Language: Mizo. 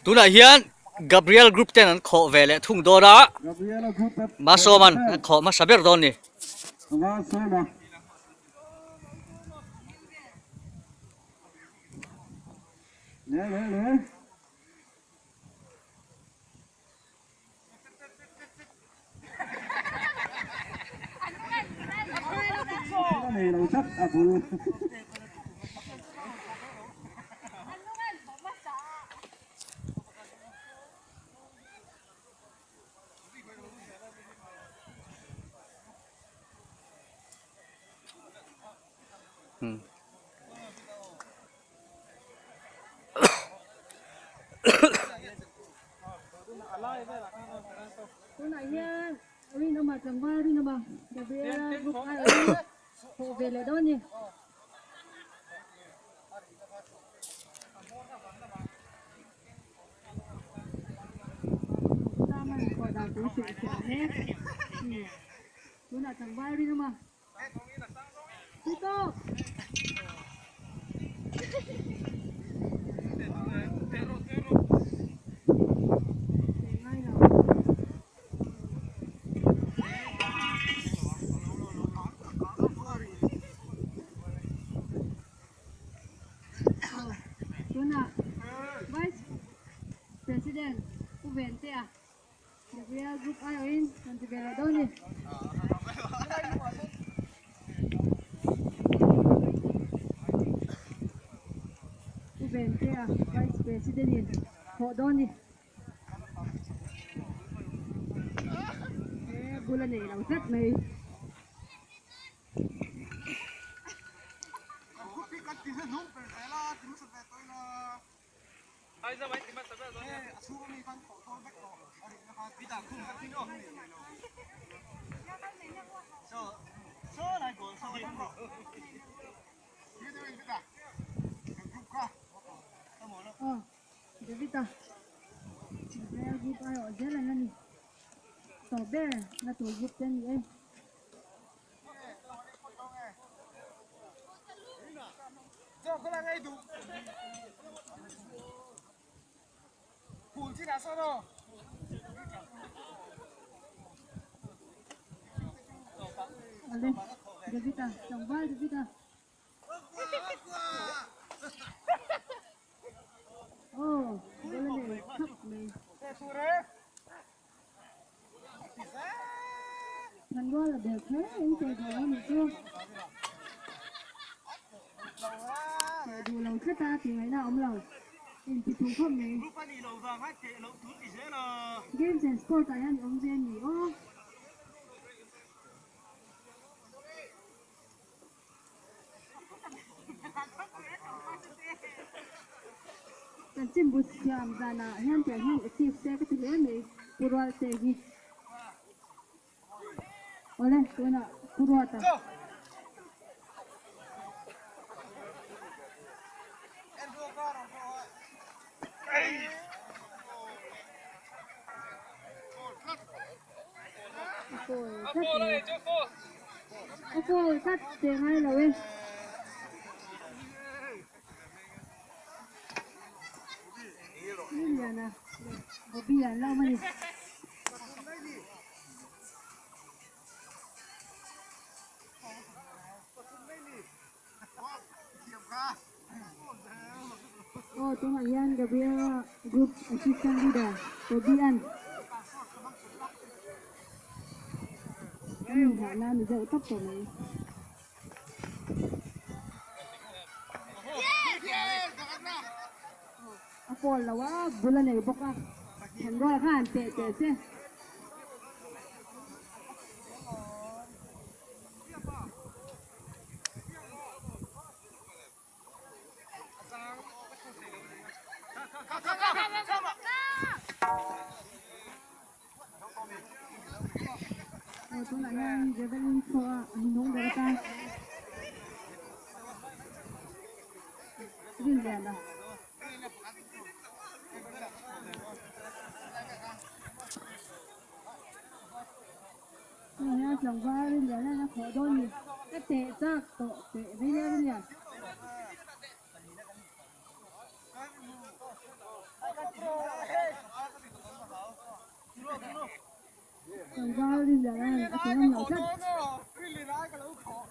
Tunah hian Gabriel group ten an khawh ve leh thung dawn a, Masawman an khawh hmasa ber dawn a ni. Tunah hian Rinawma tlangval Rinawma Gabriela group aiawhin thawh ve leh dawn a ni. Saman thawh dan tur hrilh fiah mek a ni. Tunah tlangval Rinawma Titawk! Tunah Vice President Pu Ventea Gabriel group aiawhin rawn ti ve leh dawn a ni. Pu Ventea Vice President in thawh dawn a ni. He bula nei lo tlat mai. Aw David a Gabriel group aiawh zel ang a ni tawp ber na tur group te a ni e. Awle David a tlangval David a aw ball a nei thap mai. Thanrual a bel kher in teh duh lo nih chu. Teh duh lo tlat a tih ngaihna a awm lo. Inti thung khawp mai. Games and sport ah hian i awm ve a ni aw. Chanchinbu siam zanah hian tiang hian active se ka ti hle mai Pu Rualte hi. Awle tunah Pu Ruata. A pawl tlat mai. A pawl tlat teh ngai lo e. Liliana leh Bobby an la awm a ni. Aw tunah hian Gabriela group assistant leader Bobby an an inhahna a ni deuh tawp tawh mai. A pawl lo a bul a nei bawk a, thenrual kha han teh teh se. Aw tunah hian javelin throw a minung ber atan rinlian a. Hei hian tlangval rinlian hian a khawh dawn ni ka teh chak tawh teh vei nia rinlian. Tlangval rinlian a a che ngam lo tlat.